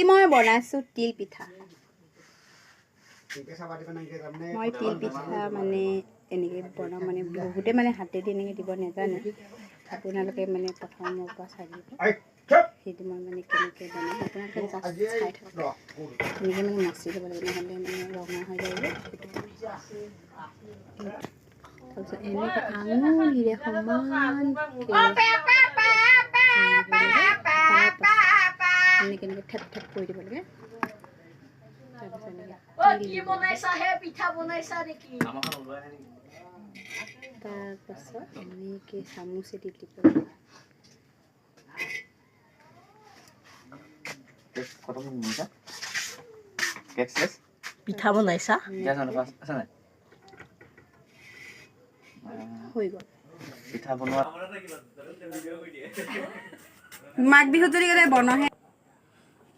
মই বনাইছোঁ তিল পিঠা। মই তিল পিঠা মানে এনেকৈ বনাওঁ, মানে বহুতে মানে হাতেদি এনেকৈ দিব নাজানে। আপোনালোকে মানে প্ৰথমৰ পৰা চাই দিব সেইটো মই মানে কেনেকৈ বনাওঁ। আপোনালোকে জাষ্ট চাই থাকক। এনেকৈ মানে মচি ল'ব লাগে, নহ'লে মানে ৰঙা হৈ যায় যে, সেইটো কাৰণে। তাৰপিছত এনেকৈ আঙুলিৰে সমানকৈ, এনেকৈ এনেকৈ ঠেপ ঠেপ কৰি দিব লাগে। তাৰপিছত এনেকৈ তিল কি দিব লাগে। বনাইছা হে? পিঠা বনাইছা নেকি? তাৰপাছত এনেকৈ চামুচেদি দিব লাগে। খতম নিছা কেক চেছ। পিঠা বনাইছা? গেছ আছে নাই? হৈ গ'ল। পিঠা বনোৱা। মাঘ বিহুত যদি কেতিয়াবা বনহে।